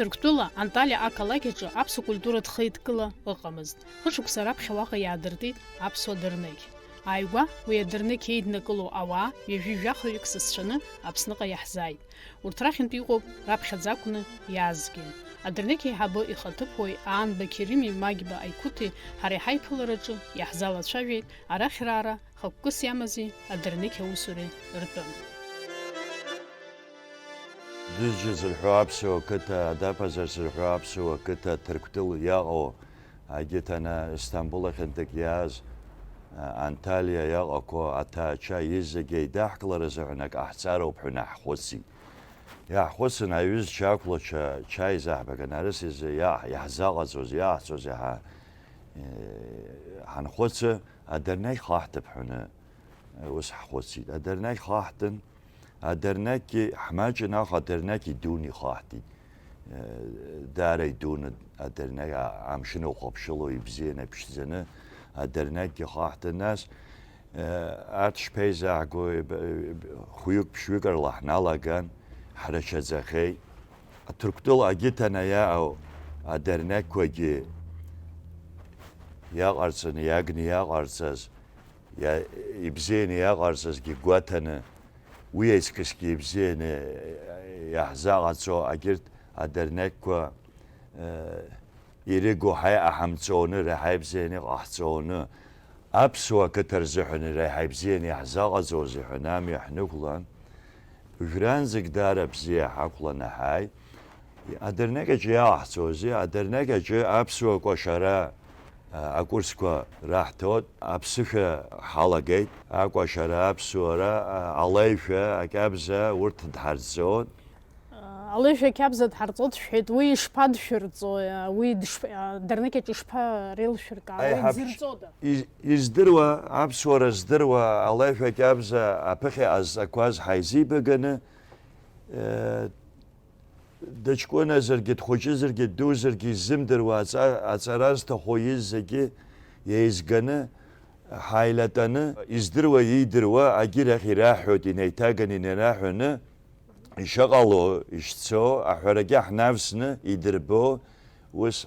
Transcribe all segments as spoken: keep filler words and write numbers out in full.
Ҭырқәтәыла Анталиа ақалақь аҿы аԥсуа культуратә хеидкыла ыҟамызт. Хышықәса раԥхьа уаҟа иаадыртит аԥсуа дырнықь. Ааигәа уи адырнықь еиднакыло ауаа ҩажәи жәахаҩык сасцәаны Аԥсныҟа иаҳзааит. Урҭ рахьынтә иҟоуп раԥхьаӡа акәны иаазгьы. Адырнықь аиҳабы ихаҭыԥуаҩ Аанба Қьерими Магьба Аиқәыҭи ҳареи ҳаиԥылараҿы иаҳзалацәажәеит арахь раара хықәкыс иамази адырнықь аусуреи ртәы. Дызџьа зырҳәо аԥсуа қыҭа, Адапазар зырҳәо аԥсуа қыҭа, Ҭырқәтәыл иаҟоу, агьыҭ ана Сҭамбул ахьынтәык иааз, а, Анталиа иаҟақәоу аҭаацәа, изегьы еидаҳкылара азыҳәан акы ҟаҳҵароуп ҳәа наҳхәыцит. Иаҳхәыцын, аҩызцәа ақәлацәа чаи заҳбаган арыс изы иаҳ-, иаҳзаҟаҵоз, иаҳцоз иаҳа, э, ҳанхәыцы, адырнақь хаҳҭып ҳәаны, э, ус ҳхәыцит. Адырнақь хаҳтын, адырнақьгьы ҳмаҷын, аха адырнақь идуны ихаҳтит. Э, даара идуны адырнақь, а-, амшын ухыԥшыло ибзианы, иԥшӡаны адырнақьгьы хаҳтын, нас Арҭ шԥеизааго, хәҩык-ԥшьҩык рыла ҳналаган, ҳрацәаӡахеит. Ҭырқәтәыла агьыҭ анаиаао, адырнақьқәагьы иаҟарҵаны, иагны иаҟарҵаз, иа-, ибзианы иаҟарҵазгьы гәаҭаны, уи аиҵкысгьы ибзианы иаҳзаҟаҵо, агьырҭ адырнақьқәа, э, ирыгу ҳаи аҳамҵоны, раҳаи бзианы иҟаҳҵоны, аԥсуа қыҭа рзыҳәан раҳаи бзианы иаҳзаҟаҵозеи ҳәа амҩа ҳнықәлан. Уажәраанӡагь даара бзиа ҳақәланы ҳааит. Адырнекь аҿы иаҟаҳҵозеи? Адырнекь аҿы аԥсуа кәашара, а, акурсқәа раҳҭоит, аԥсышәа ҳалагеит, акәашара, аԥсуара, а, алеишәа, акьабза, урҭ дҳарҵоит. Алеишәа қьабза дҳарҵоит шәҳәеит, уи ишԥадшәырҵо, уи дыш-, адырнекьаҿ ишԥареилшәыркаауеи, Аиҳаб-, дзырҵода? Из-, издыруа, аԥсуара здыруа, алеишәа қьабза аԥыхьа ҟазҵақәаз ҳаизибаганы, э, дыҷкәыназаргьы, дхәыҷызаргьы, ддузаргьы иззымдыруа аҵа-, аҵара зҭаху изегьы еизганы, ҳаилатәаны, издыруа, иидыруа, агьырахь ираҳҳәоит, инеиҭаганы инараҳәаны, ишыҟало, ишцо, аҳәарагьы ҳнавсны идырбо, ус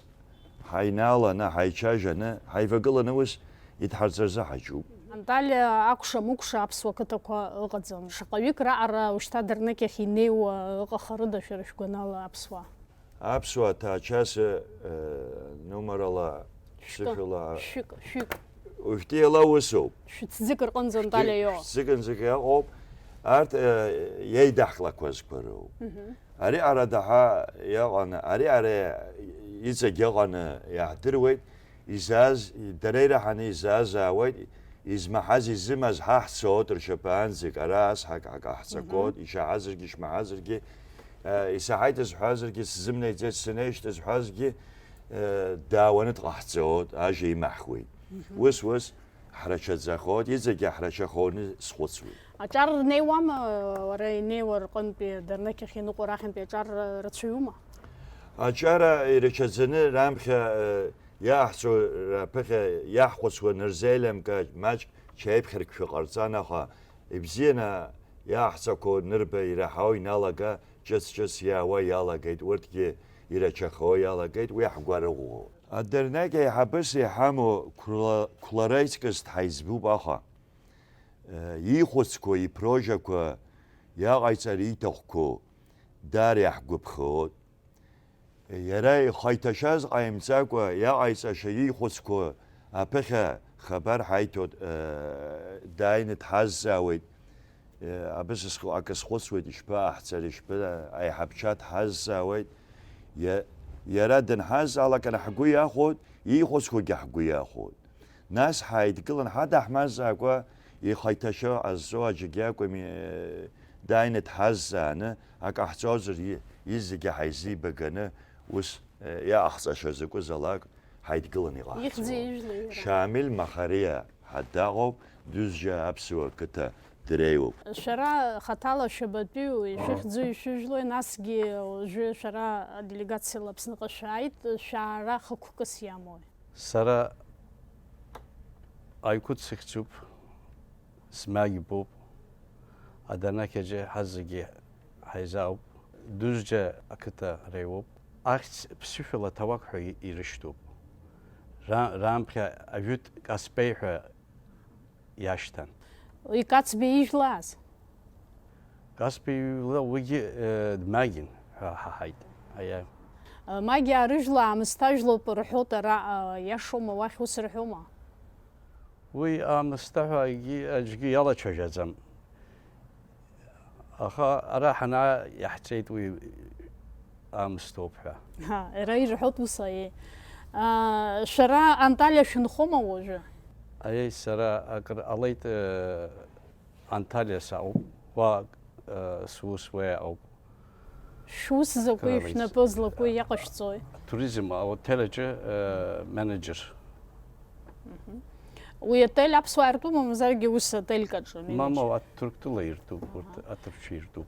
ҳаинааланы, ҳаицәажәаны, ҳаивагыланы ус идҳарҵарзы ҳаҿуп. Анталиа акәша-мыкәша аԥсуа қыҭақәа ыҟаӡам. Шаҟаҩык раҟара ушьҭа дырнекьахь инеиуа ыҟахарыда шәара шәгәанала аԥсуаа? Аԥсуа ҭаачасы, э, нумарала, шәкы, сышәала, шәкы, шәкы. Уажәтәи ала усоуп. Шәҭӡык рҟынӡа Анталиа иоуа. Шәҭӡык-нӡык иаҟоуп. Арҭ, э, иеидаҳклақәазқәа роуп. Мгм. Ари ара даҳа иаҟаны, ари ара иҵегь иҟаны иаҳдыруеит. Изааз, дара ираҳаны изаазаауеит, измаҳаз, изымаз ҳа ҳцоит ршьапаанӡагь, ара ас ҳак-, ҳак-, ҳаҟаҳҵақәоит, Мгм. ишаҳазаргьы, ишмаҳазаргьы, э, исаҳаит зҳәазаргьы, сзымнеиӡеит, сынеишт зҳәазгьы, э, даауаны дҟаҳҵоит, ажәа имаҳхуеит. Мгм. Ус, ус ҳрацәаӡахоит, иҵегьы ҳрацәахоны схәыцуеит. Аҿар рнеиуама, уара инеиуа рҟынтәи, дырнықьахь иныҟәо рахьынтәи аҿар рацәаҩума? Аҿар ирацәаӡаны раԥхьа, э, Иаҳцо раԥхьа иаҳхәыцуа нырзеилымкаа маҷк чаиԥхьаркшәа ҟарҵан, аха ибзианы иаҳцақәо нырба ираҳауа иналага, ҿыц-ҿыц иаауа иалагеит, урҭгьы ирацәахауа иалагеит, уи ҳгәарыӷәӷәо. Адырнегь аиҳабыс иҳамоу қәла-, қәлара иҵкыс дҳаизбуп, аха, э, иихәыцқәоу, ипрожақәа, иаҟаиҵар ииҭахқәоу даара иаҳгәаԥхоит. Иара ихы иҭашаз ҟаимҵакәа, иаҟаиҵаша иихәыцқәоу аԥыхьа хабар ҳаиҭоит, э, дааины дҳазҵаауеит. Э, абыс схы-, акы схәыцуеит, ишԥаҟаҳҵари, ишԥа-, аиҳабча дҳазҵаауеит. Иа-, иара дынҳазҵаалак ҳгәы иахәоит, иихәыцқәоугьы ҳгәы иахәоит. Нас ҳааидгылан, ҳадаҳмазаакәа, ихы иҭашьо ҟазҵо аӡәгьы акәым, дааины дҳазҵааны, акы ҟаҳҵозар, и-, изегьы ҳаизибаганы, ус, иаҟаҳҵаша закәызаалак ҳаидгыланы иҟаҳҵоит. Ихьӡи ижәлеи иара? Шамил Махариа ҳәа даҟоуп, Дузџьа аԥсуа қыҭа дреиуоуп. Шәара хаҭала шәабатәиу, ишәыхьӡу, ишәыжәлои, насгьы уажәы шәара аделегациала Аԥсныҟа шәааит, шәаара хықәкыс иамои? Сара Аиқәыҭ сыхьӡуп, смагьбуп, Аданақьаџьа ҳазегьы ҳаизаауп, Дузџьа ақыҭа реиуоуп, Ахьӡ ԥсышәала Ҭауак ҳәа и-, ирышьҭоуп. Ра-, раамԥхьа ажәытә Каспеи ҳәа иашьҭан. Икацбеи ижәлааз? Каспеи ижәла уигьы, э, Магин ҳәа ҳаҳаит. Аиа. Магиаа рыжәла аамысҭа жәлоуп рҳәоит араҟа, иашоума, уахь ус рҳәома? Уи аамысҭа ҳәа акгьы аӡәгьы иалацәажәаӡам. Аха ара ҳанаа иаҳҵеит уи аамысҭоуп ҳәа. Ҳа, ара ирҳәоит ус, аиеи. Аа, шәара Анталиа шәынхома уажәы? Аиеи, сара акыр ҟалеит, э, Анталиа саауп, уа, э, сус уа иҟоуп. Шәус закәи, Кралеиз. Шәнапы злакәи иаҟашәҵои? Туризм аотель аҿы, э, менеджер. Уи отель аԥсуаа иртәума, мамзаргьы ус отельк аҿы? Мама, менеджер? Аҭырқәтәыла иртәуп, урҭ аҭырқәцәа иртәуп.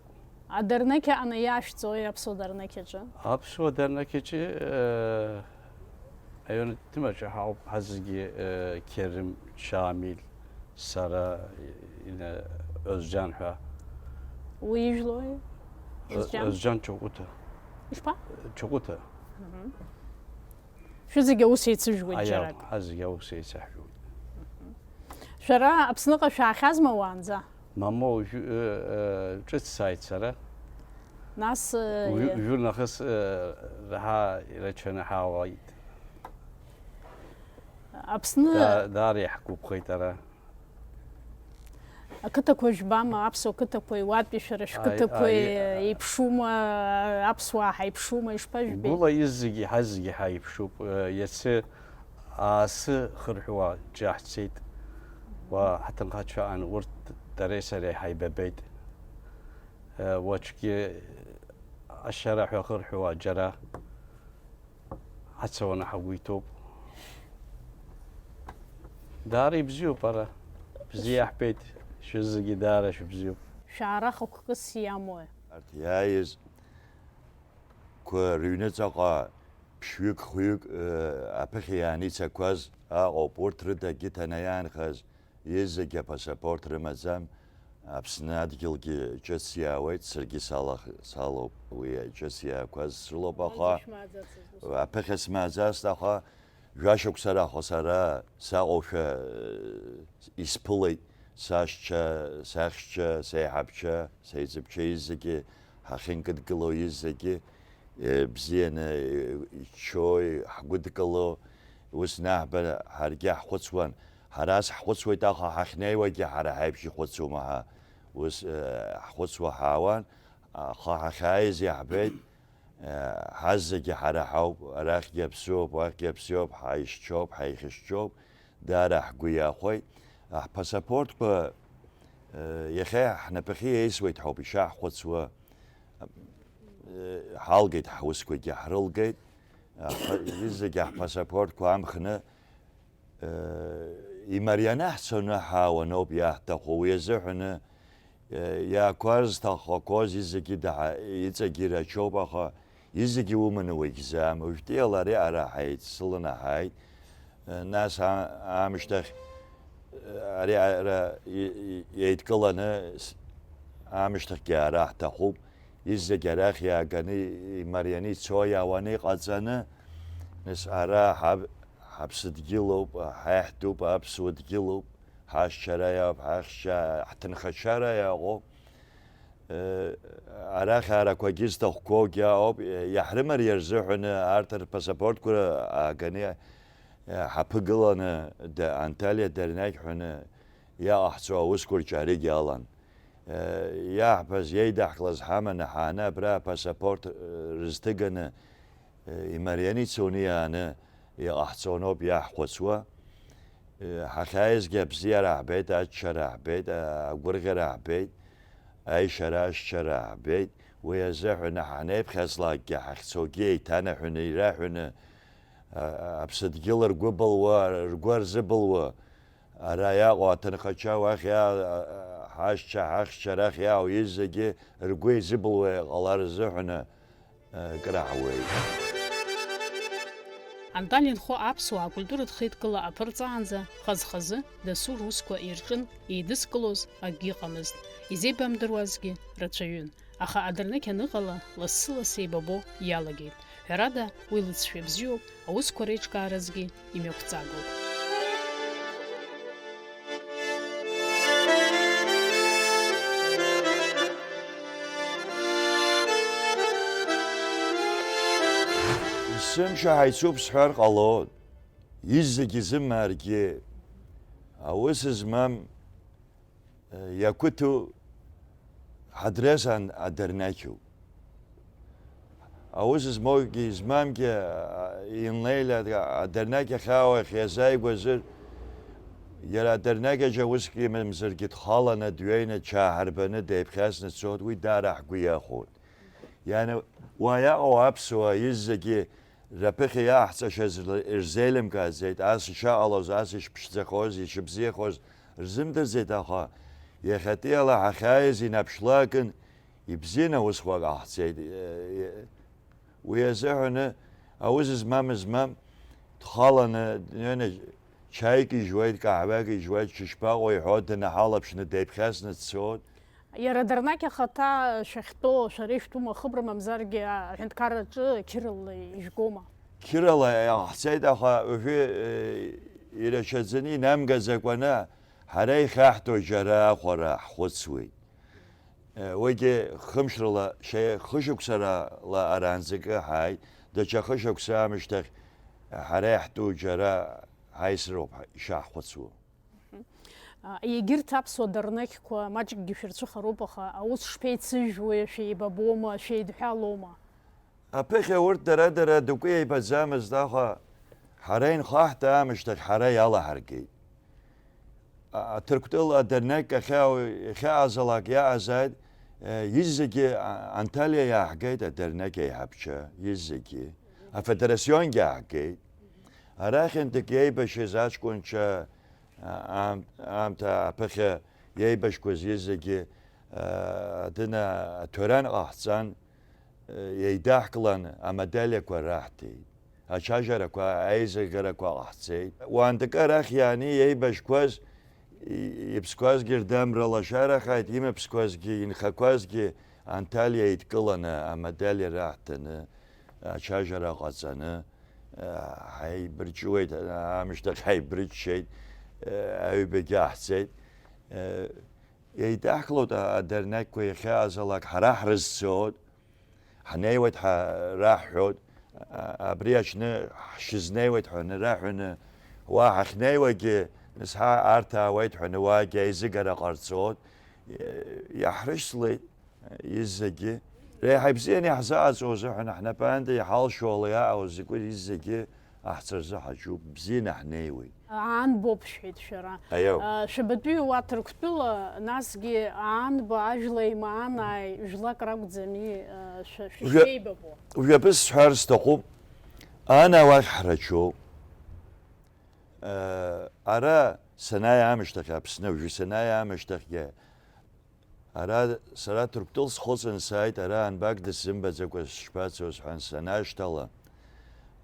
Адернеқь аҟны иаашәҵои аԥсуа дернеқь аҿы? Аԥсуа дернеқь аҿы, э, аҩны ҭымаҿы ҳауп, ҳазегьы, э, Қьерым, Шамил, сара, ина, Озџьан ҳәа. Уи ижәлои? Озџьан? Озџьан Чаҟәыта. Ишԥа? Чаҟәыта. Шәызегьы аус еицыжәуеит џьарак. Ҳазегьы аус еицаҳжәуеит. Шәара Аԥсныҟа шәаахьазма уаанӡа? Мамоу, ҩ-, ы, ы, ҿыц сааит сара. Нас, ы, Ҩ-, ҩы- ҩынахыс, ы, раҳа ирацәаны ҳаауеит. Аԥсны Да-, даара иаҳгәаԥхеит ара. Ақыҭақәа жәбама, аԥсуа қыҭақәеи уатәи шәара шәқыҭақәеи Аи, аи, еиԥшума, аԥсуаа ҳаиԥшума, ишԥажәбеи? Гәыла изегьы, ҳазегьы ҳаиԥшуп. Иацы аасы хырҳәуа џьаҳцеит. Уа ҳаҭынхацәа аан, урҭ дареи сареи ҳаибабеит. Уаҵәгьы ашьараҳәа хырҳәуа џьара ҳацауаны ҳагәы иҭоуп. Даара ибзиоуп ара. Бзиа иаҳбеит, шәызегьы даара шәыбзиоуп. Шәаара хықәкыс иамои? Арҭ иааиз қәа рыҩныҵаҟа ԥшьҩык-хәҩык, э, аԥыхьа иааницақәаз аҟоуп. Урҭ рыдагьы ҭанаиаанхаз, Изегьы апасапорт рымаӡам, Аԥсны адгьылгьы ҿыц иаауеит, саргьы салах-, салоуп, уи ҿыц иаақәаз срылоуп, аха Аӡәы шәмааӡацызт, ус аума? Аԥыхьа смааӡацт, аха жәашықәса раха сара саҟоушәа, э, исԥылеит, сашьцәа, сахьшьцәа, сеиҳабцәа, сеиҵбцәа изегьы, ҳахьынкыдгыло изегьы, э, бзианы, э, иччои, ҳгәыдкыло, ус наҳба ҳаргьы ҳхәыцуан. Ҳара ас ҳхәыцуеит, аха ҳахьнеиуагьы ҳара ҳаиԥш ихәыцума ҳәа ус, э, ҳхәыцуа ҳаауан, аха ҳахьааиз иаҳбеит, э, ҳазегьы ҳара ҳауп, арахьгьы аԥсыуоуп, уахьгьы аԥсыуоуп, ҳаишьцәоуп, ҳаихьышьцәоуп, даара ҳгәы иахәеит. Ҳпасапортқәа, э, иахьа ҳнапахьы еисуеит ҳәоуп ишаҳхәыцуа. Э, ҳалгеит, ҳусқәагьы ҳрылгеит, аха зегьы ҳпасапортқәа амхны, Имарианы ҳцоны ҳаауаноуп иаҳҭаху, уи азыҳәаны, иақәаз, зҭаххақәоз изегьы даҳа-, иҵегьы ирацәоуп, аха изегьы уманы уагьзаам. Уажәтәи ала ари ара ҳаицыланы ҳааит. Нас а-, аамышьҭахь, ари ара и-, и-, еидкыланы с-, аамышьҭахьгьы ара ҳҭахуп. Изегь арахь иааганы, имарианы ицо иаауаны иҟаҵаны, нас ара ҳаб-, ҳаԥсадгьылоуп, ҳаиаҳтәуп, аԥсуа дгьылуп, ҳашьцәа ара иаауп, ҳахьшьцәа, ҳҭынхацәа ара иаҟоуп. Э, арахь арақәагьы зҭахқәоугьы ауп, иаҳрымариа рзыҳәаны арҭ рпасапортқәа ааганы, э, ҳаԥыгыланы, да-, Анталиа дырнагь ҳәаны иаҟаҳҵо аусқәа рҿы аригь алан. Иаҳбаз, иеидаҳкылаз ҳаманы ҳааны абра апасапорт, э, рызҭыганы, э, имарианы ицоны иааны иҟаҳҵоноуп иаҳхәыцуа. Э, ҳахьааизгьы абзиара ҳбеит, аччара ҳбеит, а-, агәырӷьара ҳбеит, аишьара ашьчара ҳбеит. Уи азыҳәан ҳанеиԥхьаслакгьы, ҳахьцогьы еиҭанаҳәаны ираҳәаны, а-, а-, аԥсадгьыл ргәы былуа, ргәы рзыбылуа, Ара иаҟоу аҭынхацәа уахь иаа-, ҳашьцәа, ҳахьшьцәа арахь иаауа зегьы ргәы еизыбылуа иҟалар рзыҳәаны, э, краҳуеит. Анталиа инхо аԥсуаа акультуратә хеидкыла аԥырҵаанӡа хаз-хазы дасу русқәа ирҿын, еидызкылоз акгьы ыҟамызт, изеибамдыруазгьы рацәаҩын, аха адырнықь аныҟала, лассы-лассы еибабо иалагеит. Ҳәарада, уи лыҵшәа бзиоуп, аусқәа реиҿкааразгьы имҩақәҵагоуп. Есымша ҳаицуп сҳәар ҟалоит, изегьы зымааргьы аус змам, э, иақәыҭу ҳадресан адернеқьуп. Аус змоугьы измамгьы, а, инлеиля адернеқь ахьаауа иахьиазааигәазар, иара адернеқь аҿы уск имамзаргьы дхаланы, дҩеины, дшааҳарбаны, деиԥхьасны дцоит, уи даара ҳгәы иахәоит. Иани уа иаҟоу аԥсуаа изегьы раԥыхьа иааҳҵашаз рзеилымкааӡеит, ас ишаҟалоз, ас ишԥшӡахоз, ишыбзиахоз рзымдырӡеит, аха иахьатәиала ҳахьааиз инаԥшлакын, ибзианы аусқәа ҟаҳҵеит. Уи азыҳәаны аус змам, змам дхаланы днеины чаик ижьуеит, каҳуек ижьуеит, шышԥаҟоу иҳәо, днаҳалаԥшны деиԥхьасны дцоит. Иара Дарнақь ахаҭа шәахьтәоу, шәара ишәтәума ахыбра, мамзаргьы аҳәынҭқарраҿы қьырала ижәгома? Қьырала иҟаҳҵеит, аха уажәы, э, ирацәаӡаны инамгаӡакәаны ҳара ихаҳтәу џьара ахәара ҳхәыцуеит. Э, уигьы хымшрала, шьа-, хышықәсарала аранӡакы ҳааит, даҽа хышықәса аамышьҭахь ҳара иаҳтәу џьара ҳаисроуп ҳа-, ишаҳхәыцуа. А, егьырҭ аԥсуа дарнақьқәа маҷкгьы шәырцәыхароуп, аха аус шԥеицыжәжәуеи, шәеибабома, шәеидҳәалома? Аԥыхьа урҭ дара-дара дакәы еибаӡамызт, аха ҳара инхаҳта аамышьҭахь ҳара иалаҳаргеит. А-, Ҭырқәтәыла адернеқь ахьаау-, иахьаҟазалак иаҟазааит, э, изегьы, а-, Анталиа иааҳгеит адернеқь аиҳабча, изегьы. Афедерационгьы ааҳгеит. Арахьынтәык иеибашьыз аҷкәынцәа, а-, аам-, аамҭа аԥыхьа иеибашьқәаз изегьы, а-, адына аҭәаран ҟаҳҵан, еидаҳкылан, амодельақәа раҳҭеит, ачажарақәа, аизагарақәа ҟаҳҵеит. Уаантакы арахь иаани иеибашьқәаз, и-, иԥсқәазгьы рдамра лашарахааит, имаԥсқәазгьы, инхақәазгьы Анталиа еидкыланы, амодель раҳҭаны, ачажара ҟаҵаны, ҳаибарҷуеит, аамышьҭахь ҳаибрыччеит, аҩбагьы аҳҵеит. Еидаҳкылоит адернеқьқәа иахьаазалак, ҳара ҳрызцоит. Ҳнеиуеит ҳәа раҳҳәоит, а-, абри аҽны ҳшызнеиуеит ҳәа раҳәаны, уа ҳахьнеиуагьы, нас ҳа арҭ аауеит ҳәа уаагьы аизыгара ҟарҵоит, иаҳрышьҭлеит изегьы. Реиҳа ибзианы иаҳзааӡо азыҳәан ҳнапаанӡа иҳалшо ала иаауа закәи изегьы аҳцәа рзы ҳаҿуп, бзианы ҳнеиуеит. Аан боуп, шәҳәеит шәара. Аиау. А, шәабатәиу уа Ҭырқәтәыла, насгьы аанба ажәлеи маанааи жәлак ракәӡами, а, шәа-, шәа-, Жәа-, шәеибабо? Жәабыс сҳәар сҭахуп, аан ауахь ҳрачоуп. А, ара санааи аамышьҭахь, Аԥсны уажәы санааи аамышьҭахьгьы, ара сара Ҭырқәтәыл схыҵын сааит, ара анбак дысзымбаӡакәа сышԥацоз ҳәа санашьҭала,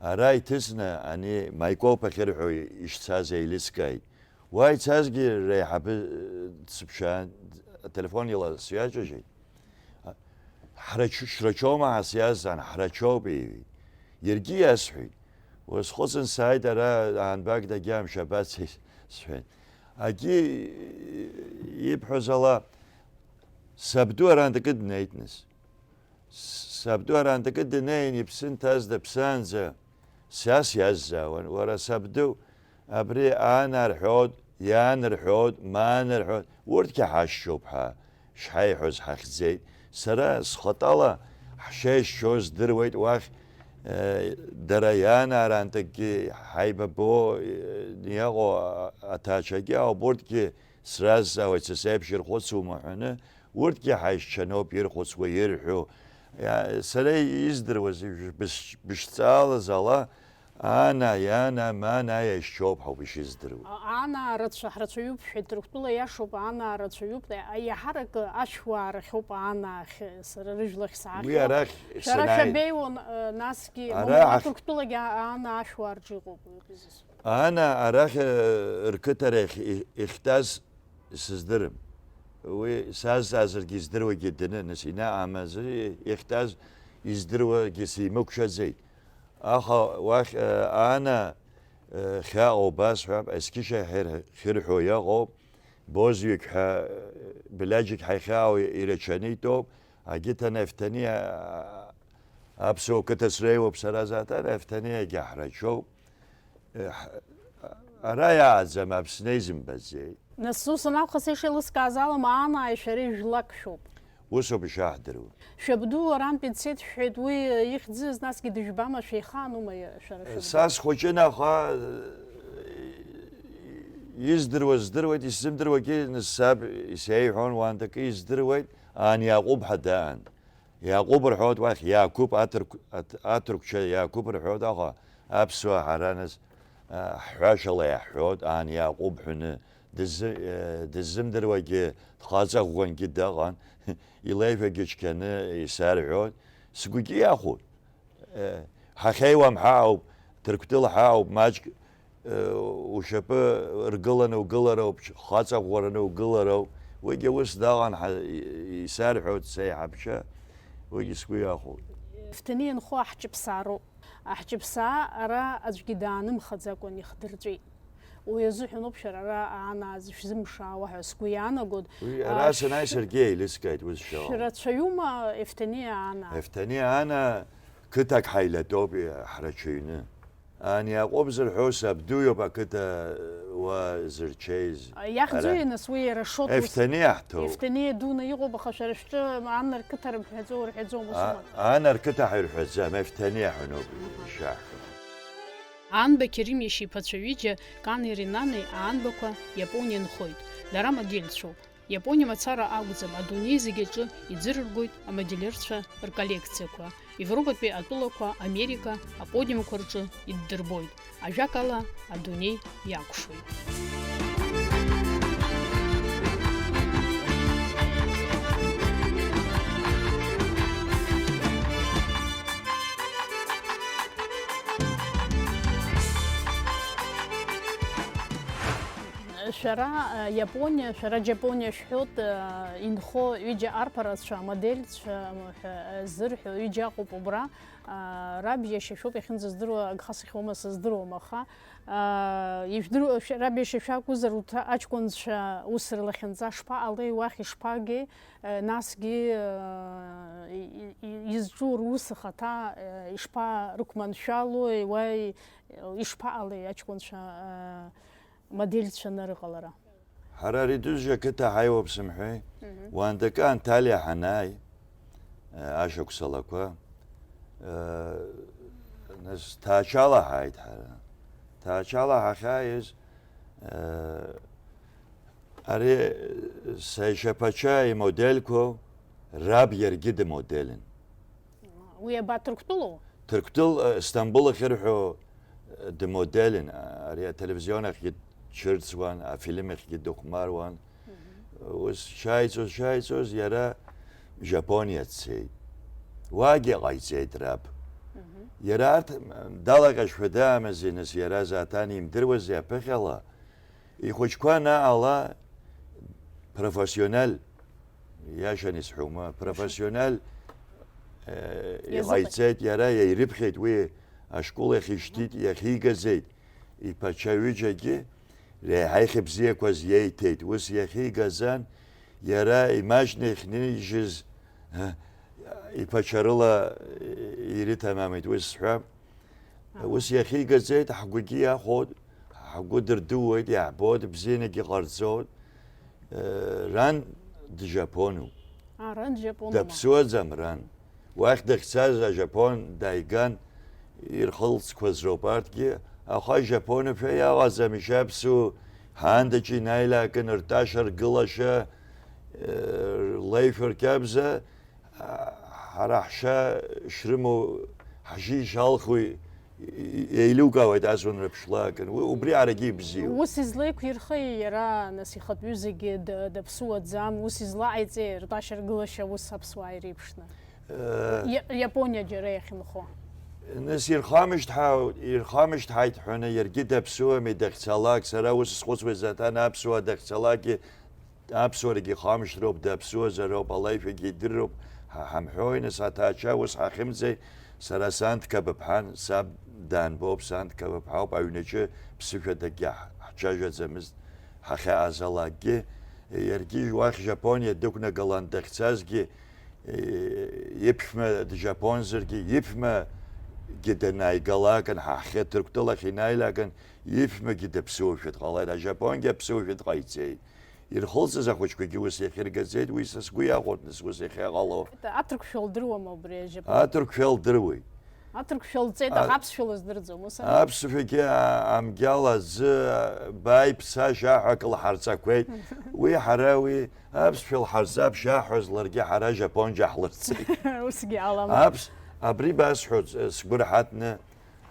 ара иҭысны ани Маикоп ахьырҳәо ишцаз еилыскааит. Уа ицазгьы реиҳабы, э, дсыԥшаан, ателефон ила сҩаҿажьит. Ҳрачу-, шрачоума ҳәа сиазҵаан, ҳрачоуп, иҳәеит. Иаргьы иасҳәеит. Уа схыҵын сааит, ара аанбак дагьамшь абацеи, сҳәеит. Агьи ибҳәоз ала, сабду арантәакы днеит нас. Сабду арантәакы днеин, иԥсы нҭаз даԥсаанӡа, са сиазҵаауан, уара сабду, абри аан рҳәоит, иаан рҳәоит, маан рҳәоит, урҭгьы ҳашьцәоуп ҳәа шҳаиҳәоз ҳахьӡеит. Сара схатәала ҳшеишьцәоу здыруеит уахь, э, дара иаанаарантәыкгьы ҳаибабо, э, иҟоу аҭаацәагьы ауп, урҭгьы сразҵаауеит, са сеиԥш ирхәыцума ҳәаны, урҭгьы ҳаишьцәаноуп ирхәыцуа, ирҳәо. Иа-, сара издыруаз, быш-, бышҵаалаз ала, Ана, иана, мана, аиашьцәоуп ҳәа ауп ишыздыруа. А-, аанаа рацәа ҳрацәаҩуп, шәҳәеит, Ҭырқәтәыла иашоуп, аанаа рацәаҩуп, а-, иаҳаракы ашәуаа рахьоуп аанаа ахь-, сара рыжәлахь саахьоуп. Уи арахь шәара санааи-, шәабеиуан, э, насгьы, ара мамоу ҳахь- Ҭырқәтәылагьы а-, аанаа ашәуаа рҿы иҟоуп, уи акы изысҳәо. Аанаа арахь, э, рқыҭарахь и-, ихьтәаз сыздырам. Уи сазҵаазаргьы издыруагьы даны, нас инаҟ амазы ихьтәаз издыруагьы симықәшәаӡеит. Аха уахь, э, Ана, э, хьаҟа убасҳәап, есқьышьа хьыр-, хьырҳәо иаҟоуп, Бозҩык ҳәа, э, Блаџьик ҳәа ихьаау ирацәаны итәоуп, агьыҭан Ефҭани, а, аԥсуа қыҭа среиуоуп сара заҭан, Ефҭани агьаҳрачоуп. Э, ҳ-, ара иааӡам, Аԥсны изымбаӡеи? Нас ус анакәха, сеиша еилыскааз ала, Маанааи шәареи жәлак шәоуп. Усоуп ишаҳдыруа. Шәабду арантәи дцеит шәҳәеит, уи ихьӡыз насгьы дыжәбама, шәеихаанума шәара шәабду? Са схәыҷын, аха, э, издыруаз здыруеит, исзымдыруагьы нас саб исеиҳәон, уантакы издыруеит, Ан Иаҟәыб ҳәа даан. Иаҟәыб рҳәоит уахь, Иақәыԥ аҭырқә-, аҭ-, аҭырқәча Иақәыԥ рҳәоит, аха аԥсуаа ҳара нас, а, ҳҳәашьала иаҳҳәоит, Ан Иаҟәыб ҳәаны, дызы-, э, дыззымдыруагьы, дхаҵа ӷәӷәангьы даҟан, илеишәагьы цқьаны исарҳәоит, сгәгьы иахәоит. Э, ҳахьеиуам ҳаауп, Ҭырқәтәыла ҳаауп, маҷк, э, ушьапы ргыланы угылароуп, хаҵа ӷәӷәараны угылароуп. Уигьы ус даҟан ҳа-, и-, исарҳәоит сеиҳабшьа, уигьы сгәы иахәоит. Ефҭани инхо аҳҷыԥсаароуп. Аҳҷыԥсаа ара аӡәгьы даанымхаӡакәан ихдырҵәеит. Уи азыҳәан ауп шәара ара аанааӡ шәзымшаауа ҳәа сгәы иаанагоит. Уи ара, а, санааи шә-, саргьы еилыскааит уи зшәо. Шәрацәаҩума, Ефҭани Аана? Ефҭани Аана қыҭак ҳаилатәоуп, ҳрацәаҩны. Ан Иаҟәыб зырҳәо сабду иоуп ақыҭа уа зырчеиз. Иахьӡуи, ара, нас, уи иара Шот ус? Ефҭани иаҳҭоуп. Ефҭани дуны иҟоуп, аха шәара шәҿы Анна рқыҭа рымҳәаӡо, урҳәаӡом, ус, а, ма? Анна рқыҭа ҳаирҳәаӡам, Ефҭани ҳәа ноуп, аҳа, ишаҳҳәо. Аанба Қьерим иашьа иԥацәа ҩыџьа, Кани Ринани, Аанбақәа, Иапониа нхоит. Дара модельцәоуп. Иапониа мацара акәӡам, адунеи зегь аҿы иӡырыргоит амодельерцәа рколлекциақәа. Европатәи атәылақәа, Америка, аподиумқәа рҿы иддырбоит. Ажәакала, адунеи иакәшоит. Шәара, э, Иапониа, шәара Џьапониа шәҳәоит, э, инхо ҩыџьа арԥарацәа, амодельцәа, м, ҳәа, э, зырҳәо ҩыџьа ыҟоуп убра. Э, раб иашьа шәоуп иахьынӡаздыруа, агха сыхьуама сыздыруам, аха, э, ижәдыруа, шә-, раб иашьа шәакәзар, урҭ аҷкәынцәа ус рлахьынҵа шԥаҟалеи, уахь ишԥагеи, э, насгьы, э, и-, и-, и-, изҿу рус ахаҭа, э, ишԥарықәманшәалои, уа и-, ишԥаҟалеи аҷкәынцәа, э, модельцәа нарыҟалара. Ҳара ари дузжа ақыҭа ҳаиуоуп сымҳәеи? Мгм. Уантакы Анталиа ҳанааи, э, ашықәсалақәа, э, нас Ҭаачала ҳааит ҳара. Ҭаачала ҳахьааиз, э, ари, э, саишьаԥача имодельқәоу раб иаргьы дымоделин. Уи абаҭырқәтәылоу? Ҭырқәтәыл, э, Сҭамбыл ахьырҳәо, э, дымоделин, а, ари ателевизион ахьгьы дцәырҵуан, афильм ахьгьы дыхәмаруан. Мгм. Ус шааиҵоз, шааиҵоз, иара Жапониа дцеит. Уагьы ҟаиҵеит раб. Мгм. Иара арҭ, м, далаҟьашәа даамази, нас иара Заҭан имдыруази аԥыхьала, ихәыҷқәа анаҟала профессионал, иашан исҳәома, профессионал, э, иазыҟаиҵеит. Иҟаиҵеит, иара иаирыԥхьеит уи ашкол иахьышьҭит, иахьигаӡеит, иԥацәа ҩыџьагьы реиҳа ихьыбзиақәаз иеиҭеит, ус иахьигазан, иара имаҷны иахьнижьыз, э, иԥацәа рыла, э, ирыҭамамит, уи сҳәап. Ус иахьигаӡеит, ҳгәгьы иахәоит, ҳгәы дырдууеит, иаҳбоит, бзианагьы ҟарҵоит. Э, ран дыжьаԥонуп. А, ран дыжьаԥонума? Даԥсуаӡам ран. Уахь дахьцаз ажьаԥон дааиган, ирхылҵқәаз роуп арҭгьы, аха ижьаԥонушәа иаҟаӡам, ишаԥсу ҳаандаҿ инаилакын ртәашьа, ргылашьа, э, рлеишәа, рқьабза, ҳара ҳшьа шрымоу, ҳжьи шалху еилукаауеит асуанра ԥшлакын. Уи, убри арагьы ибзиоуп. Ус излеиқәирхеи иара, нас, ихатә ҩызагьы д-, даԥсуаӡам, ус излаҟаиҵеи ртәашьа-ргылашьа ус аԥсуаа иреиԥшны? Э, Иа-, Иапониа џьара иахьынхо. Нас ирхамышҭҳау-, ирхамышҭҳаит ҳәаны иаргьы даԥсуами, дахьцалак, сара ус схәыцуеит, Заҭан аԥсуаа дахьцалакгьы Аԥсуарагьы ихамышҭроуп, даԥсуазароуп, алеишәагьы идыруп, Ҳа ҳамҳәои, нас, аҭаача ус ҳахьымӡеи? Сара сан Ҭқабыԥҳан, саб даанбоуп, сан Ҭқабыԥҳауп, аҩнаҿы ԥсышәадагьы ҳ-, ҳцәажәаӡамызт, ҳахьаазалакгьы, иаргьы уахь Жапониа дықәнагалан дахьцазгьы, иԥшәма джапонзаргьы, иԥшәмагьы данааигалакын, ҳа ҳхы Ҭырқәтәылахь инаилакын, иԥшәмагьы даԥсуашәа дҟалеит, аJапонгьы аԥсуашәа дҟаиҵеит. Ирхылҵыз ахәыҷқәагьы ус иахьыргаӡеит, уи са сгәы иаахәоит, нас ус иахьаҟало. Аҭырқәшәа лдыруама убри аJапон? Аҭырқәшәа лдыруеит. Аҭырқәшәа лҵеит, аха аԥсшәа лыздырӡом, ус ами? Аԥсшәагьы, а-, амгьал аӡы, бааи бцашьа аҳәа акы лҳарҵақәеит. Уи ҳара уи аԥсшәа лҳарҵап шаҳҳәоз, ларгьы ҳара Жапон џьаҳлырҵеит. Усгьы алам. Аԥс-, абри басҳәоит, э, сгәы рҳаҭны,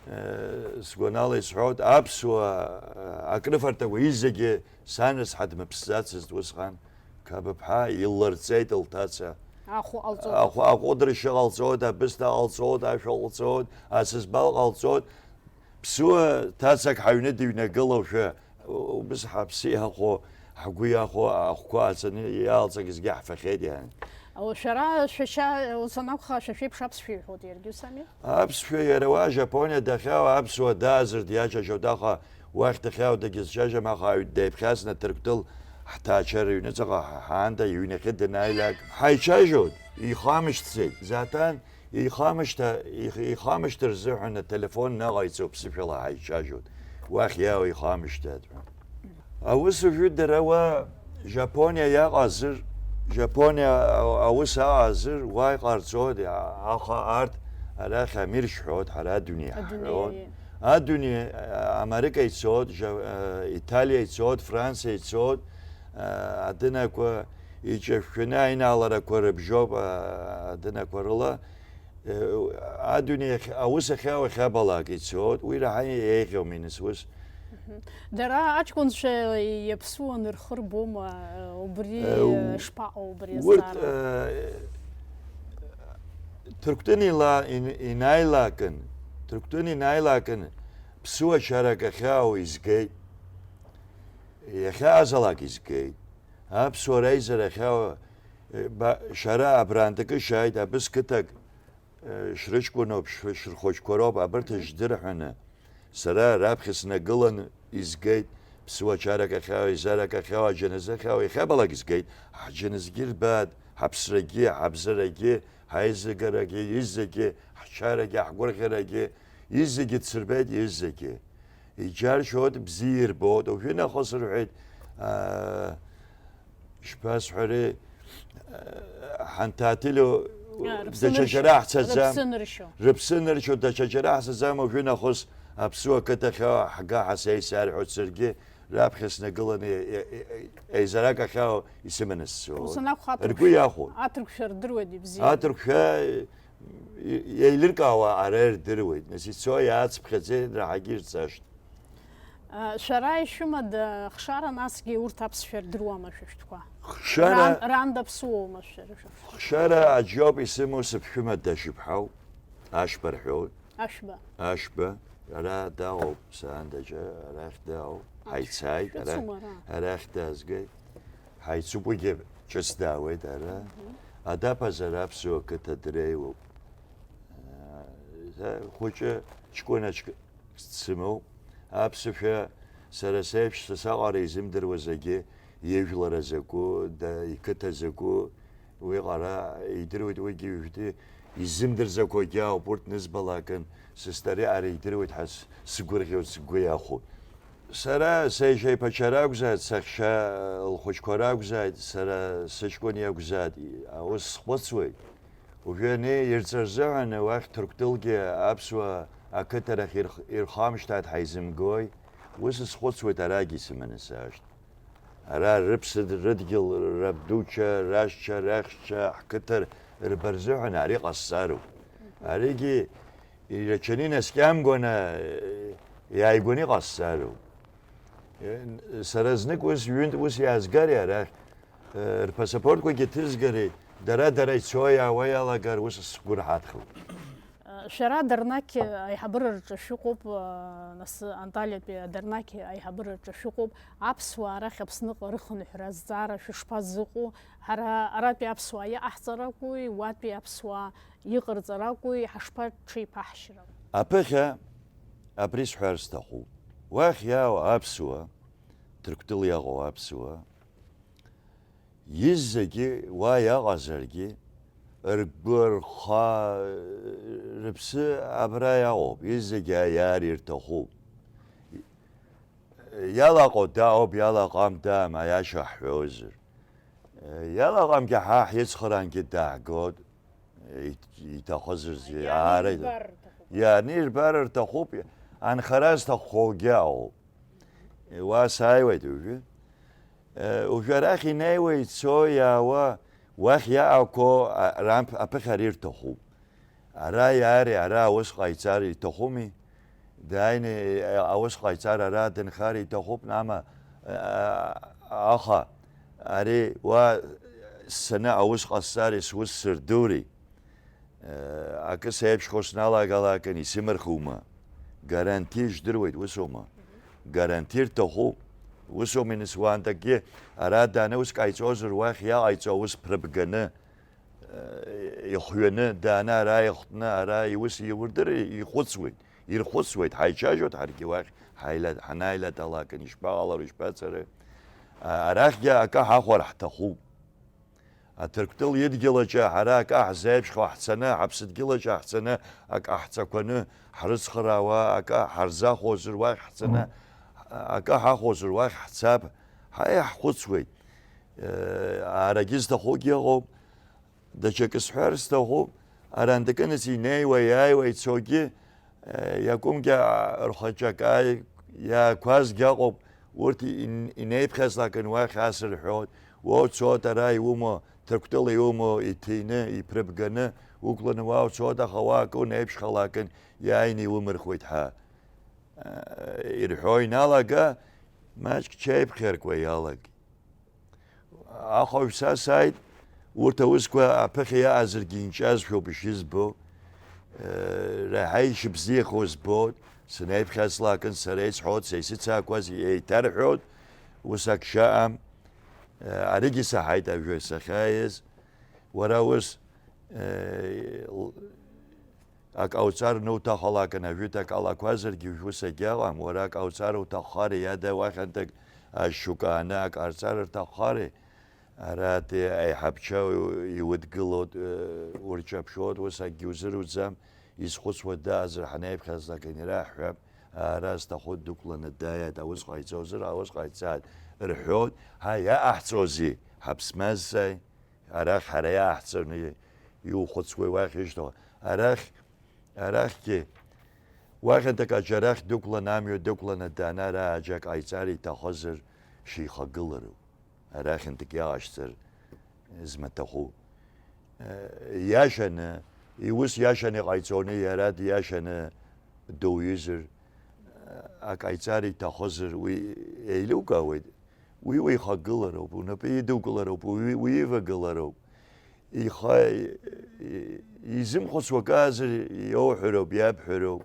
э, сгәанала исҳәоит, аԥсуа, э, акрыфарҭақәа изегьы Сан рыцҳа дмыԥсӡацызт усҟан, Қабыԥҳа иллырҵеит лҭаца. Ахәы ҟалҵоит. Ахәы, аҟәыдыршьа ҟалҵоит, абысҭа ҟалҵоит, ашәа ҟалҵоит, асызбал ҟалҵоит. Ԥсуа ҭацак ҳаҩны дыҩнагылоушәа, убыс ҳаԥсы иахәо, ҳгәы иахәо ахәқәа ааҵаны иаалҵагьы зегьы ҳфахьеит иан. Шәара шәашьа, ус анакәха, шәа шәеиԥш аԥсшәа иҳәоит иаргьы, ус ами? Аԥсшәа иара уа Жапониа дахьаауа аԥсуа даазар диаҿажьуеит, аха уахь дахьаауа дагьызҿажьуам, аха аҩ-, деиԥхьаҵны Ҭырқәтәыл ҳҭаацәа рыҩныҵҟа ҳаанда иҩнахьы данааилак, ҳаицәажәоит, ихамышьҭӡеит, Затан ихамышьҭа-, их-, ихамышьҭыр рзыҳәан ателефон наҟ иҵоуп, ԥсышәала ҳаицәажәоит, уахь иаауа ихамышьҭааит ҳәа. Аус уажәы дара уа Жапониа иаҟазар, Жапониа а-, аус аҟазар, уа иҟарҵоит, а-, аха арҭ арахь Амир шәҳәоит, ҳара адунеи Адунеи, ҳҳәоит. Адунеи, а, Америка ицоит, Жа-, а, Италиа ицоит, Франциа ицоит, а, адынақәа иҿышәшәаны аинааларақәа рыбжьоуп, а, адынақәа рыла. Э, адунеи ахь-, аус ахьаау ахьабалак ицоит, уи раҳа еиӷьума, нас, ус? Мгм. Дара аҷкәынцәа иаԥсуаны рхы рбома, э, убри, Э, э, шԥаҟоу убри урҭ, азҵаара? Э, Ҭырқәтәын ила-, ин-, инаилакын, Ҭырқәтәын инаилакын, ԥсуа чарак ахьаау изгеит, иахьаазалак изгеит, аԥсуа реизара ахьаау, э, ба-, шәара абрантәыкы шәааит, абыс қыҭак, Шәрыҷкәыноуп, шәы-, шәрхәыҷқәа роуп, абырҭ ждырҳәаны. Сара раԥхьа снагылан изгеит, ԥсуа чарак ахьаау, еизарак ахьаау, аџьаназы ахьаау, иахьабалак згеит, ҳџьаназгьы рбааит, ҳаԥсрагьы, ҳабзарагьы, ҳаизыгарагьы, изегьы, ҳчарагьы, ҳгәырӷьарагьы, изегьы дсырбеит, изегьы. Иџьаршьоит, бзиа ирбоит, уажәы нахыс рҳәеит, аа, Шԥасҳәари, ҳанҭаҭило А, рыԥсы даҽа ныршьо, џьара ҳцаӡам. Рыԥсы ныршьо. Рыԥсы ныршьо, даҽа џьара ҳцаӡам, уажәы нахыс аԥсуа қыҭахьы ҳга ҳасеисар ҳәа саргьы раԥхьа снагаланы е-, е-, е-, еизарак ахьаау исыманы сцоит. Ус анакәха, аҭырқәшәа, Ргәы иахәоит. Аҭырқәшәа рдыруеит ибзианы. Аҭырқәшәа, е-, е-, еилыркаауа ара ирдыруеит. Нас ицо иаацыԥхьаӡеит, раҳагьы ирҵашт. Шәара ишәымада хшара, насгьы урҭ аԥсшәа рдыруама шәышәтәқәа? Хшара Ран-, ран даԥсуоума шәара шәышәҟәқәа? Хшара аџьоуп исымоу сыԥшәма Дашьыԥҳау, Ашьба рҳәоит. Ашәба. Ашьба, ара дааоуп, саандаџьа, арахь дааоуп, ҳаицааит, ара, Шәыцума ара? Арахь даазгеит. Ҳаицуп, уигьы ҿыц даауеит ара. Мгм. Адаԥазар аԥсуа қыҭа дреиуоуп. Хәыҷы ҷкәынаҿк Сымоуп. Аԥсышәа сара сеиԥш, са саҟара изымдыруа зегьы, ижәлара закәу, да, иқыҭа закәу, уи ҟара идыруеит, уигьы ижәтәы изымдырӡақәагьы ауп, урҭ нызбалакын, сыстариаҟара идыруеит ҳәа с-, сгәырӷьоит, сгәы иахәоит. Сара сеишеиԥачара акәзааит, саҳәшьа лхәыҷқәа ракәзааит, сара сыҷкәын иакәзааит, аус схәыцуеит. Уажәы ани ирҵарзыҳәан уахь Ҭырқәтәылгьы аԥсуа ақыҭарахь ирх-, ирхамышҭааит ҳаизымгои? Ус схәыцуеит, арагьы исыманы саашт. Ара рыԥсыд-, рыдгьыл, рабдуцәа, рашьцәа, рахьча, ҳқыҭа рбарзыҳәан ари ҟасҵароуп. Аригьы ирачаны инаскьамгәаны, иааигәаны иҟасҵароуп. Сара знык ус, ҩынтә ус иаазгари арахь, рпасапортқәагьы ҭызгари, дара-дара ицо-иаауа иалагар, ус сгәырҳаҭхоит. Шәара Дарнақь аиҳабыра рҿы шәыҟоуп, нас Анталиатәи Дарнақь аиҳабыра рҿы шәыҟоуп. Аԥсуаа арахь Аԥсныҟа рыхынҳәра азҵаара шәышԥазыҟоу? Ҳара аратәи аԥсуаа иҟаҳҵаракәи, уатәи аԥсуаа иҟарҵаракәи, ҳашԥаҽеиԥаҳшьра? Аԥыхьа абри сҳәар сҭахуп. Уахь иаауа аԥсуа, Ҭырқәтәыла иаҟоу аԥсуа, изегьы уа иаҟазаргьы, ргәы, рхы, рыԥсы абра иаҟоуп, изегьы аиааира ирҭахуп. Иалаҟоу дааоуп, иалаҟам даам, аиаша ҳҳәозар. Иалаҟамгьы ҳа ҳицхыраангьы дааҳгоит, иҭ-, иҭахызаргьы аара иҭ-, ианирбар рҭахуп. Ианирбар рҭахуп, анхара зҭаххогьы ауп. Уа сааиуеит уажәы. Уажәы арахь инеиуа, ицо, иаауа, уахь иаақәо, а, рамп-, аԥыхьара ирҭахуп. Ара иаари, ара аус ҟаиҵар иҭахуми? Дааины, э, аус ҟаиҵар ара дынхар иҭахуп, нама, э, аха ари уа ссаны аус ҟасҵари, сус сырдури? Э, акы сеиԥшхо сналагалакын, исымырхума? Гаранти жәдыруеит, усоума? Гаранти рҭахуп. Усоуми, нас, уаантакгьы ара дааны ус ҟаиҵозар, уахь иаҟаиҵо аус ԥрыбганы, ихҩаны дааны ара ихтны, ара иус иурдыр ихәыцуеит, ирхәыцуеит, ҳаичажьуеит ҳаргьы уахь, ҳаила-, ҳанааилатәалакын, ишԥаҟалари, ишԥацари? А-, арахьгьы акы ҳахәар ҳҭахуп. Аҭырқәтәыла идгьыл аҿы ҳара акы ҳзеиԥшхо ҳцаны, ҳаԥсадгьыл аҿы ҳцаны, акы ҳцақәаны ҳрыцхраауа, акы ҳарзахәозар уахь ҳцаны, акы ҳахәозар уахь ҳцап, ҳа иаҳхәыцуеит. Э, аарагьы зҭахугьы ыҟоуп. Даҽакы сҳәар сҭахуп, арандакынаҵ инеиуа, иааиуа, ицогьы, э, иакәымгьы, а, рхаҿы акы ааи-, иаақәазгьы ыҟоуп, урҭ ин-, инеиԥхьазлакын уахь ас рҳәоит, уа уцоит, ара иумоу, Ҭырқәтәыла иумоу, иҭины, иԥрыбганы, уқәланы уа уцоит, аха уа акы унеиԥшхалакын, иааины иумырхуеит ҳәа, э, ирҳәо иналага, маҷк ҽеиԥхьаркуа иалагеит. Аха уажә са сааит, урҭ аусқәа аԥыхьа иаазаргьы инҿиазшәоуп ишызбо, э, раҳа ишыбзиахо збоит, санеиԥхьаслакын, сара исҳәоит, са исыцаақәаз еиҭарҳәоит, ус ак шыҟам, э, аригьы саҳаит ажәа сахьааиз, уара ус, э, Ак ауҵар нуҭахалакын, ажәытә ак алақәазаргьы ус агьаҟам, уара ак ауҵар уҭаххари, иада уахьанҭак ашьшьукааны ак ҟарҵар рҭаххари? Арати аиҳабча иудгылоит, э, урҷаԥшьоит, ус акгьы узыруӡам, изхәыцуа даазар ҳанеиԥхьазлакын ираҳҳәап, ара зҭаху дықәланы дааиааит, аус ҟаиҵозар, аус ҟаиҵааит рҳәоит, ҳа иаҟаҳҵозеи, ҳаԥсмаззааи? Арахь ҳара иааҳцарны иухәыцуеи уахь ишьҭахь? Арахь, арахьгьы, уахьанҭак аџьарахь дықәлан, амҩа дықәланы даанар ааџьак ҟаиҵар иҭахызар шихагылароуп. Арахьанҭак иаҟашьцар змаҭәахәу. Иашаны, иус иашаны иҟаиҵоны, иара диашаны дуаҩызар, ак ҟаиҵар иҭахызар, уи еилукаауеит. Уи уихагылароуп, унапы идукылароуп, уи, уивагылароуп. Ихы, и-, изымхәыцуа акы азар иоуҳәароуп, иабҳәароуп.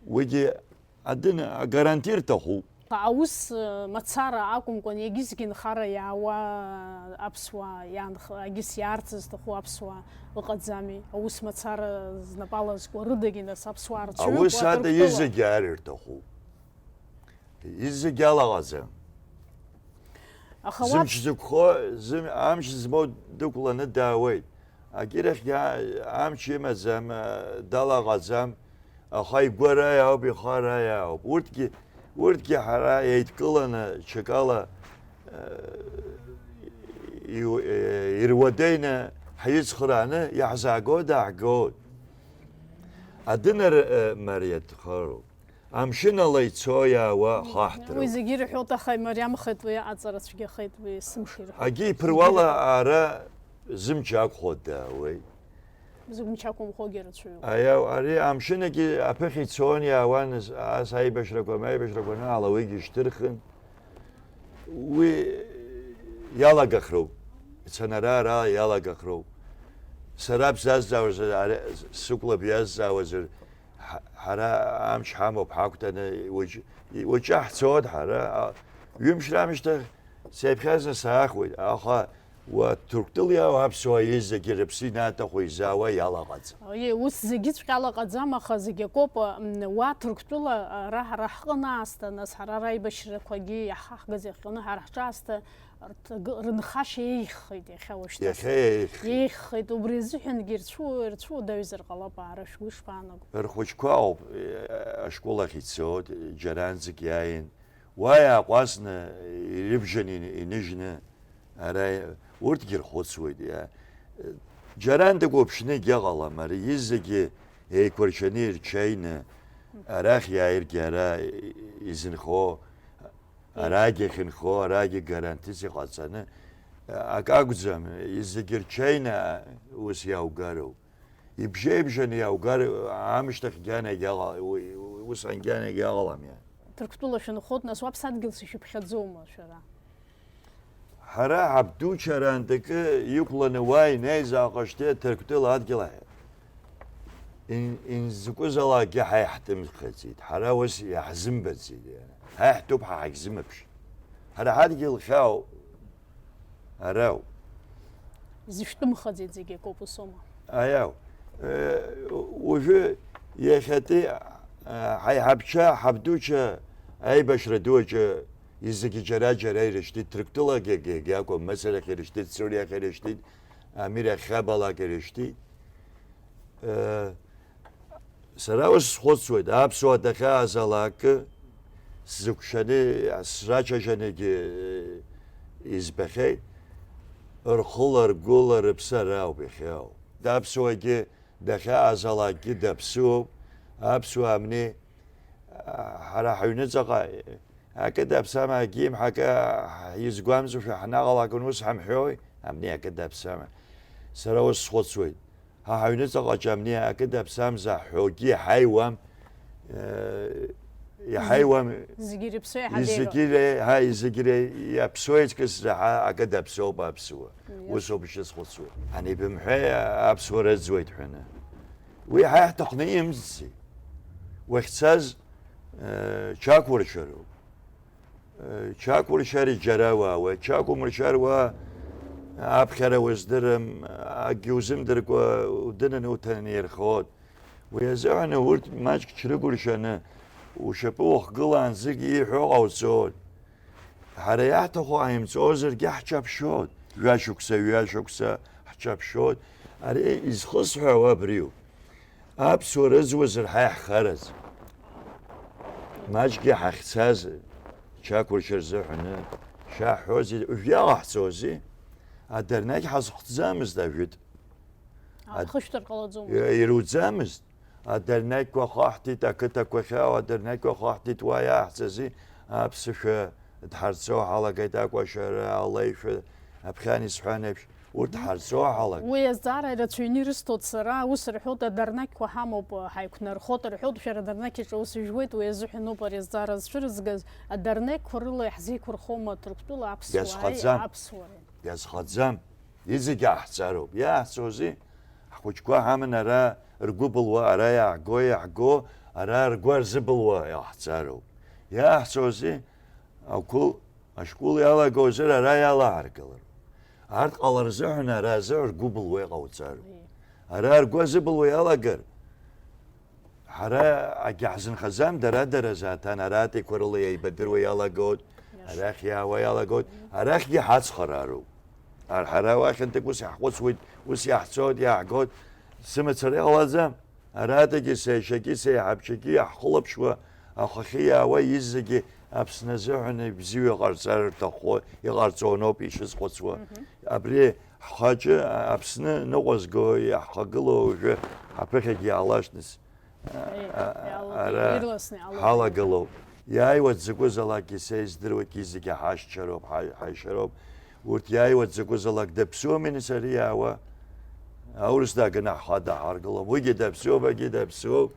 Уигьы адын агаранти рҭахуп. Аус, э, мацара акәымкәан, егьысгьы нхара иаауа аԥсуаа, иаанх-, егьыс иаарц зҭаху аԥсуаа ыҟаӡами? Аус мацара знапала зкуа рыдагьы нас аԥсуаа рцәаҩык Аус ада Ҭырқәтәыла. Изегьы аар ирҭахуп. Изегьы алаҟаӡам. Аха уаԥс- Зымч зықәхо, зым-, амч змоу дықәланы даауеит. Акирахьгьы а-, амч имаӡам, а, далаҟаӡам, аха игәара иаауп, ихара иаауп. Урҭгьы, урҭгьы ҳара еидкыланы, ҽакала, а, иу-, е, ируадаҩны ҳицхрааны иаҳзааго дааҳгоит. Адынар, а, мариа дхароуп. Амшын ала ицо-иаауа хаҳҭроуп. Уи зегьы ирҳәоит, аха имариамхеит уи, аҵара цәгьахеит уи, сымш ирҳәоит. Агьи иԥыруала ара зымч ақәхо даауеит. Зымч ақәымхогьы рацәаҩуп. Аиау, ари амшынгьы аԥыхьа ицон-иаауан, ас аибашьрақәа, маибашьрақәа анаала уигьы шьҭырхын. Уи иалагахроуп, ицанара ара иалагахроуп. Сара бзазҵаауазар, ари сыкәлап иазҵаауазар, ҳа-, ҳара амч ҳамоуп ҳақәтәаны, уаҵ-, уаҵәы ҳцоит ҳара, а, ҩымш раамышьҭахь сеиԥхьазны саахуеит, аха уа Ҭырқәтәылеи аԥсуааи зегьы рыԥсы инаҭаху изаауа иалаҟаӡам. Аиеи, ус зегьыҵәҟьа алаҟаӡам, аха зегь акоуп, м, уа Ҭырқәтәыла, ара ҳара ҳҟны аасҭа, нас ҳара раибашьрақәагьы иаҳхагаз иахҟьаны ҳара ҳҿы аасҭа, Рҭагы-, рынхашьа еиӷьхеит иахьа уажәшьҭа. Иахьа еиӷьхеит. Еиӷьхеит, убри азыҳәангьы ирцәу-, ирцәуадаҩзар ҟалап, аара шәгәы ишԥаанаго? Рхәыҷқәа ауп, э, ашкол ахь ицоит, џьаранӡагь иааин. Уа иааҟәазны ирыбжьан ин-, иныжьны, ара и-, урҭгьы рхәыцуеит, иа-, џьарантәык уԥшны егьыҟалам, ари изегьы еиқәыршәаны ирҽеины, арахь иааиргьы ара изынхо, Арагьы ахьынхо, арагьы гарантиас иҟаҵаны, акы акәӡам, зегьы рҽеины ус иаугароуп. Ибжеибжаны иаугар, аамышьҭахь гьанагь иаҟа-, уи, усҟан гьанагь иаҟалам иа. Ҭырқәтәыла шәынхоит, нас уаԥсадгьылс ишәыԥхьаӡома шәара? Ҳара ҳабдуцәа арантәакы иқәланы уа инеизааҟашьҭеи Ҭырқәтәыла адгьыл аҳ-, ин-, инзакәызаалакгьы ҳа иаҳтәымхаӡеит, ҳара ус иаҳзымбаӡеит, ҳа иаҳтәуп, ҳа ҳагьзымԥшит. Ҳара ҳадгьыл хьаау арау. Зышәтәымхаӡеит зегь акоуп, усома? Аиау. Э, уажәы иахьатәи, а, ҳаиҳабцәа, ҳабдуцәа аибашьра ду аҿы изегьы џьара-џьара ирышьҭит, Ҭырқәтәылагьы акәым, Мысыр ахь ирышьҭит, Суриа ахь ирышьҭит, Амир ахь Хабалак ирышьҭит. Э, Сара ус схәыцуеит, аԥсуаа дахьаазалакгьы сзықәшәаны, срацәажәанагьы избахьеит, рхыла, ргәыла, рыԥсы арауп иахьоу. Аԥсуагьы дахьаазалакгьы даԥсуоуп, аԥсуаа амни, ҳара ҳаҩныҵаҟа акы даԥсам, акгьы имҳәакы изгәамҵуашәа ҳанаҟалак ус ҳамҳәои? Амни акы даԥсам. Сара ус схәыцуеит. Ҳа ҳаҩныҵаҟа ҿамни акы даԥсамза ҳәогьы иҳаиуам, э, иҳаиуам. Зегьы ирыԥсо иаҳа изегьы иреиҳау. Ре-, ҳа, изегьы ре-, иаԥсоу иҵкыс заҳа акы даԥсоуп аԥсуа. Мм, ус ауп ишысхәыцуа. Ани бымҳәеи аԥсуа рыӡуеит ҳәаны. Уи ҳа иаҳҭахны имҵӡеит. Уахьцаз, э, чақәыршәароуп. Чақәыршәари џьара уаауеит, чақәымыршәар уа аԥхьара уздырам, акгьы узымдыркәа удынаны уҭаны ирхот. Уи азыҳәан урҭ маҷк ҽрыкәыршәаны ушьапы ухгылаанӡагь ииҳәо ҟауҵоит. Ҳара иаҳҭаху ҟаимҵозаргьы ҳчаԥшьоит, жәашықәса, ҩажәа шықәса ҳчаԥшьоит. Ари изхысҳәаауа абриоуп. Аԥсуа рыӡуазар ҳа иаҳхараз. Маҷгьы ҳахьцаз, чақәыршьа рзыҳәаны, шәаҳҳәозеи, уажә иаҟаҳҵозеи? Адырнагь ҳазхәҭӡамызт ажәытә. Аҳхышәҭыр ҟалаӡомызт. Ируӡамызт. Адырнагьқәа хаҳҭит, ақыҭақәа хьаау адырнагьқәа хаҳҭит, уа иааҳҵази, аԥсышәа дҳарҵо ҳалагеит, акәашара, алеишәа, аԥхьан исҳәан еиԥш. Урҭ ҳарҵо ҳалагеит. Уи азҵаара ирацәаҩны ирысҭоит сара, ус рҳәоит, адарнақьқәа ҳамоуп, ҳаиқәнархоит рҳәоит, шәара адарнақь аҿы ус ижәуеит, уи азыҳәаноуп ари азҵаара зцәырызгаз, адарнақьқәа рыла иаҳзеиқәырхома Ҭырқәтәыла аԥсуааи Иазхаӡам. Аԥсуареи? Иазхаӡам. Изегь ааҳҵароуп. Иааҳҵозеи? Ҳхәыҷқәа ҳаман ара ргәы былуа, ара иааҳго, иаҳго, ара ргәы рзыбылуа иааҳҵароуп. Иааҳҵозеи? Ақәыл Ашкол иалагозар, ара иалаҳаргылар. Арҭ ҟалар рзыҳәан ара азы ргәы былуа иҟауҵароуп. Ара ргәы азыбылуа иалагар, ҳара акгьы ҳзынхаӡам, дара-дара заҭан аратәиқәа рыла еибадыруа иалагоит, Иаша. Арахь иаауа иалагоит, арахьгьы ҳацхраароуп. Ар-, ҳара уахьынтәык ус иаҳхәыцуеит, ус иаҳцоит, иааҳгоит, сымацара иҟалаӡам. Аратәигьы сеишьагьы сеиҳабшьагьы иаҳхылаԥшуа, ахахьы иаауа изегьы Аԥсны азыҳәан ибзиоу иҟарҵар рҭаххо, иҟарҵоноуп ишысхәыцуа. Мгм. Абри ҳхаҿы Аԥсны ныҟәызго иаҳхагылоу уажәы ҳаԥыхьагьы иаалашьҭны с-, Еи, а, а, иаалгеит, ара ирласны иаалгеит. Ҳалагылоуп. Иааиуа дзакәызаалакгьы са издыруеит, изегьы ҳашьцәароуп, ҳа-, ҳаишьароуп. Урҭ иааиуа дзакәызаалак даԥсуами, нас, ари иаауа? Аурыс даганы ҳхада ҳаргылом. Уигьы даԥсуоуп, агьы даԥсуоуп.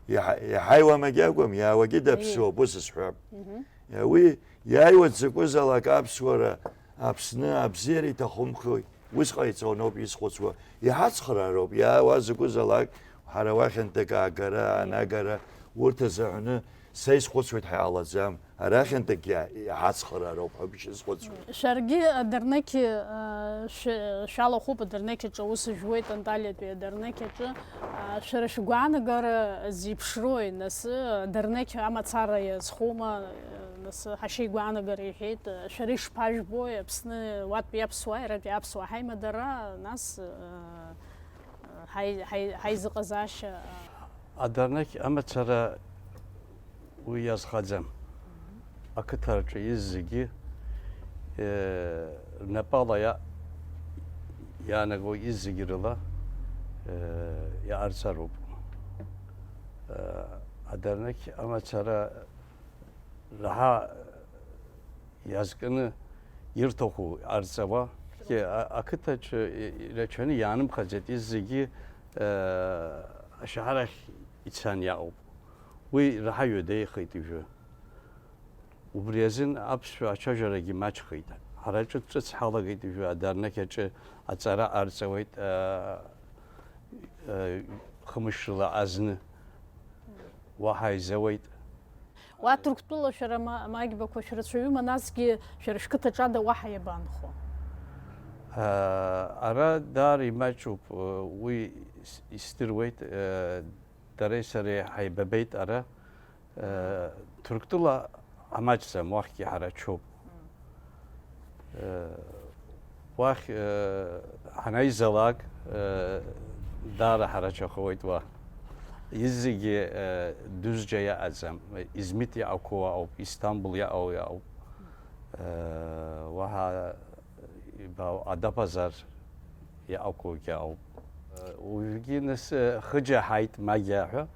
Иаҳа-, иҳаиуам агьакәым, иаауагьы даԥсуоуп, ус сҳәап. Мгм. Уи иааиуа дзакәызаалак аԥсуара Аԥсны абзиара иҭахымхои, Ус ҟаиҵон ауп исхәыцуа. Иҳацхраароуп, иаауа закәызаалак, ҳара уахьынтәык аагара, анагара, урҭ азыҳәаны са исхәыцуеит ҳәа иҟалаӡам. Арахьынтәык иа-, иҳацхраароуп ҳәа бшысхәыцуеит. Шәаргьы адырнықь, а, шә-, шәалахәуп, адырнықь аҿы аус жәуеит, Анталиатәи адырнықь аҿы. А, шәара шәгәаанагара зеиԥшрои, нас, адырнықь амацара иазхоума, нас, ҳашьа игәаанагара иҳәеит, шәара ишԥажәбои, Аԥсны уатәи аԥсуааи аратәи аԥсуаа ҳаимадара, нас, а, ҳаи-, ҳаи-, ҳаизыҟазаашьа, а. Адырнықь амацара уи иазхаӡам. Ақыҭа рҿы изегьы, э, рнапала иа-, иаанаго изегьы рыла, э, иҟарҵароуп. Э, адырнықь амацара раҳа иазкны ирҭаху арҵауа, а-, ақыҭаҿы ирацәаны иаанымхаӡеит, изегьы, э, ашьаҳарахь ицан иаауп. Уи раҳа ҩадеихеит ижәы. Убри азын аԥсшәа ацәажәарагьы маҷхеит. Ҳара ҿыц-ҿыц ҳалагеит ижәы, адырнықь аҿы аҵара арҵауеит, э, э, хымшла азны. Уаҳа изауеит. Уа Ҭырқәтәыла шәара ма-, Маџьбақәа шәрацәаҩума, насгьы шәара шәқыҭаҿ ада уаҳа иабанхо? Ара даара имаҷуп, уи ис-, исдыруеит, дареи сареи ҳаибабеит ара. Ҭырқәтәыла амаҷӡам, уахьгьы ҳарачоуп. Уахь, э, ҳанаҩзалак, э, даара ҳарачахоит уа. Изегьы, э, Дузџьа иаҟаӡам, Измит иаҟақәоу ауп, Истамбул иаҟоу иаауп. Э, уаҳа ибау Адабазар иаҟақәоугьы ауп. Э, уажәгьы нас, э, Хыџьа ҳаит, Магьа ҳәа.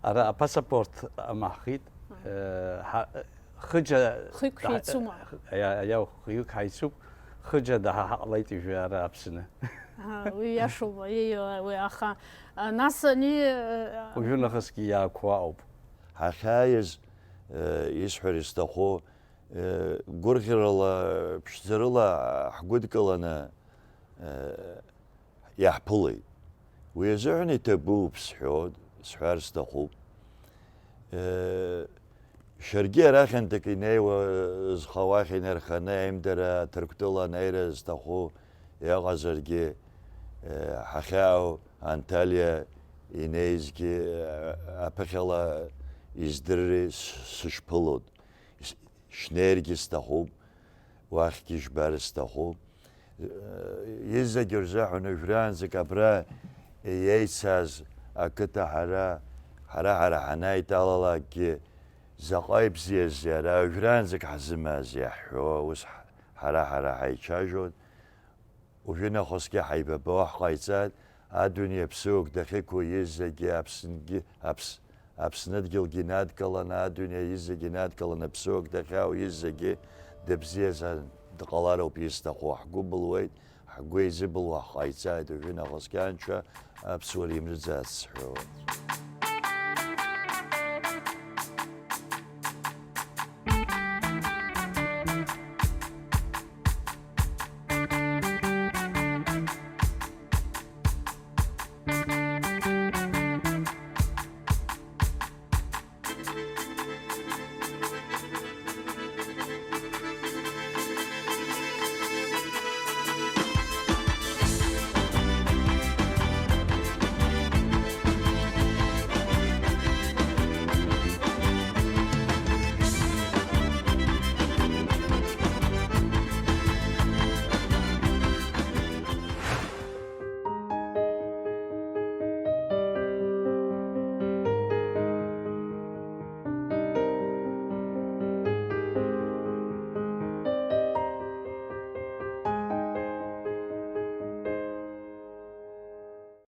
Ара апасапорт амаҳхит. Э, ҳа-, Хыџьа Хҩык даҳа-, шәеицума? Иа-, иа-, хҩык ҳаицуп. Хыџьа даҳа ҳаҟалеит ижәҩара Аԥсны. Ага, уи иашоуп, ииуа уи, аха, а, нас ани, а, Уажәы нахысгьы иаақәа ауп. Ҳахьааиз, э, исҳәар исҭаху, э, гәырӷьарала, ԥшӡарыла ҳгәыдкыланы, э, иаҳԥылеит. Уи азыҳәан иҭабуп сҳәо, сҳәар сҭахуп. Э, шәаргьы арахьынтәык инеиуа зхы уахь инарханы аимдара Ҭырқәтәыла анеира зҭаху иҟазаргьы, э, ҳахьаау Анталиа инеизгьы, э, аԥыхьала издырри с-, сышԥылоит. С-, шнеиргьы сҭахуп. Уахьгьы ижәбар сҭахуп. Изегьы рзыҳәан уажәраанӡак абра иеицааз ақыҭа ҳара, ҳара-ҳара ҳанааиҭалалакгьы заҟа ибзиазеи ара, уажәраанӡак ҳзымаазеи ҳҳәо, ус ҳ-, ҳара-ҳара ҳаицәажәон. Уажәы нахысгьы ҳаибабо ҳҟаиҵааит. Адунеи аԥсыуак дахьықәу изегьы Аԥснгьы, Аԥс-, Аԥсныдгьылгьы инадкыланы, адунеи изегьы инадкыланы, аԥсыуак дахьаау изегьы дыбзиазар дҟалароуп исҭаху. Ҳгәы былуеит, ҳгәы еизыбылуа ҳҟаиҵааит, уажәы нахысгьы Анцәа аԥсуара имрыӡаац сҳәауеит.